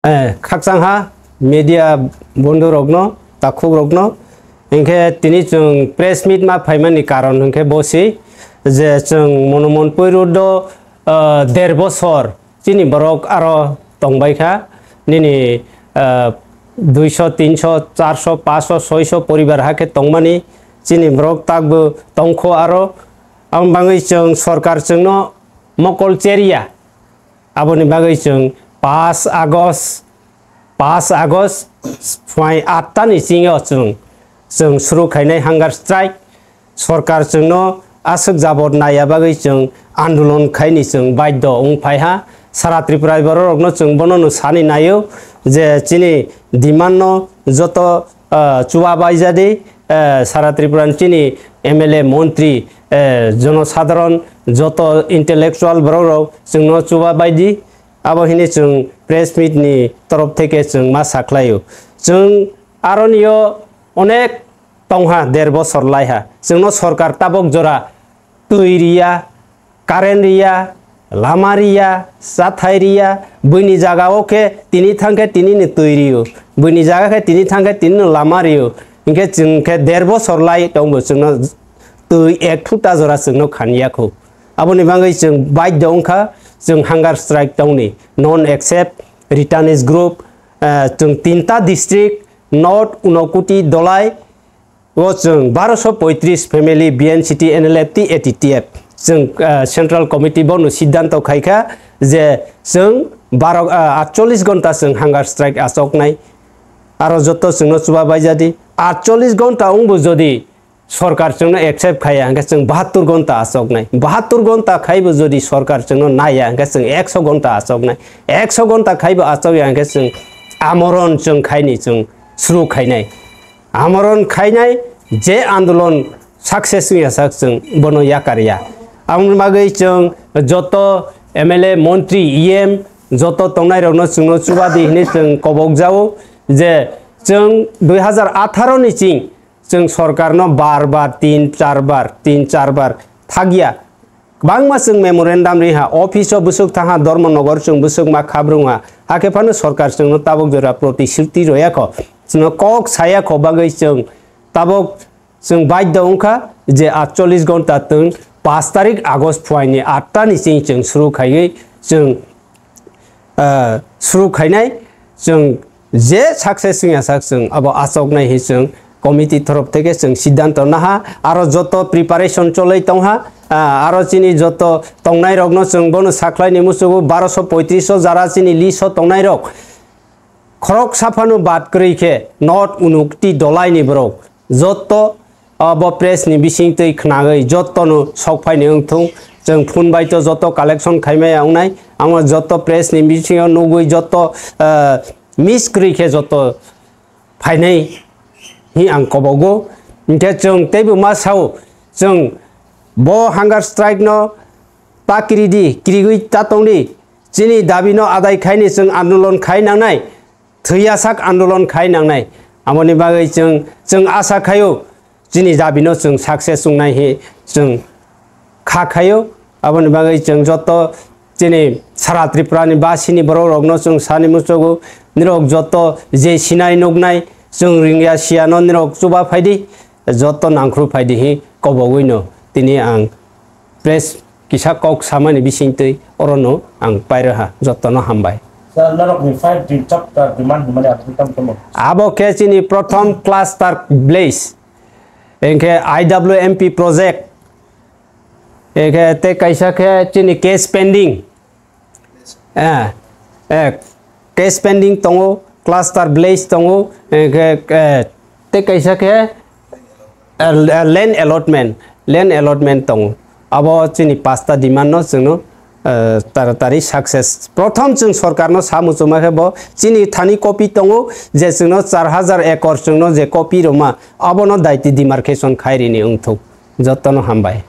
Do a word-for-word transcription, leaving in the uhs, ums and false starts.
eh, khakchangha media bondhu rokno, takhuk rokno. Hinkhe tini chwng press meet ma phaimani karon hinkhe bo si je chwng Monomonpui road o, eh, der bosor chini borok aro tongbai kha. Nini, eh, duiso, tinso, charso, paso, soiso poribar hakhe tongmani chini borok takbo tongkho aro. Aboni bagwi chwng sorkar chwngno mokol cherya. Aboni bagwi chwng paanch August, paanch August phuai atta ni singo chwng, chwng suru khainai hunger strike. Sorkar chwngno aswk jabot naiya bagwi chwng andolon khaini chwng baidho wng phaiha. Sara Tripura bororokno chwng bonono sani naio je chini demand no joto ah, chuba baijadi, ah, sara Tripura ni chini M L A, montri, ah, jonosadharon, joto intellectual borok rok chwngno chuba baidi, abo hini chwng press meet ni torof theke chwng ma sakhlaio. Chwng aronio onek tongha, der bosor laiha. Chwngno sorkar tabok jora twi riya, current riya, lama riya, chathai riya, buini jaga o khe tini thang khe tini ni twi rio, buini jaga khe tini thang khe tini ni lama rio, hinkhe chwng khe der bosor lai tongbo chwngno twi ek thuta jora chwngno khan ya kho. Aboni bagwi chwng baidho wngkha chwng hunger strike tongni, non accept returnees group, eh, chwng tinta district, North Unakoti Dolai, o chwng barosho poitris family B N C T, N L F T, A T T F chwng, ah, Central Committee bono siddhanto khaikha je chwng baro, ah, atchollis ghonta chwng hunger strike achoknai. Aro joto chwngno chuba baijadi. Atchollis ghonta wngbo jodi sorkar chwngno accept khaiya hwnkhe chwng bahattur ghonta achoknai. Bahattur ghonta khaibo jodi sorkar chwngno naiya hwnkhe chwng ekso ghonta achoknai. Ekso ghonta khaibo achokya hwnkhe chwng amoron chwng khaini chwng suru khainai. Amoron khainai je andolon success wngya sak chwng bono yakar ya. Aboni bagwi chwng joto M L A, montri, E M joto tongnai rokno chwngno chubadi hinwi chwng kobok jao je chwng dui hazar atharo ni ching chwng sorkarno bar bar, tin char bar, tin char bar thakya. Kwbangma chwng memorandum ri ha, office o bwswk thang ha, Dharmanagar chwng bwswk ma khabrung ha, hakhe phano sorkar chwngno tabok jora protisruti roya kho, chwngno kok saya kho bagwi chwng tabok chwng baidho wngkha je atchollis ghonta twng paanch tarik August phuaini atta ni ching chwng suru khaiwi chwng ah, suru khainai, chwng je success wngya sak chwng abo achoknai hi chwng committee torof theke chwng siddhanto naha, aro joto preparation choloi tongha, ah, aro chini joto tongnai rokno chwng bono sakhlai ni muchugo barosho poitris o jara chini list o tongnai rok khorok saphano bad kwrwi khe North Unakoti Dolai ni borok joto abo press ni bising twi khnagwi jotono sok phaini wngthung. Chwng phone bai to joto collection khaimaya wngnai. Amo joto press ni bisingo nugwi joto, ah, miss kwrwi khe joto phainai hi ang kobogo. Hinkhe chwng teibo ma sao, chwng bo hunger strike no ta kiri di, kirigwi ta tong di. Chini dabi no adai khaini chwng andolon khai nangnai. Thwiyasak andolon khai nangnai. Aboni bagwi chwng, chwng asa khaio, chini dabino chwng success wngnai hi chwng kha khaio. Aboni bagwi chwng joto chini sara Tripura ni basini borok rokno chwng sani muchugo, nirok joto je sinai nuknai, chwng ringya siyano nirok chuba phaidi, joto nangkhru phaidi hi kobogwino tini ang press kisa kok samani bisingtwi orono ang pairaha, jotono hambai. Sir, norokni five di chapter demand hwnmani abo tamo tamo? Abo khe chini prothom cluster village, hinkhe I W M P project, hinkhe tei kaisa khe chini case pending. Eh, eh, case pending tongo, cluster village tongo, eh, khe, eh, tei kaisa khe, eh, land allotment, land allotment tongo. Abo chini pasta demand no chwngno, eh, taratari success. Prothom chwng sorkar no sa muchuma khe bo chini thani copy tongo je chwngno char hajar ekor chwngno je copy rwma abono daiti demarcation khai rini wngthok. Jotono hambai.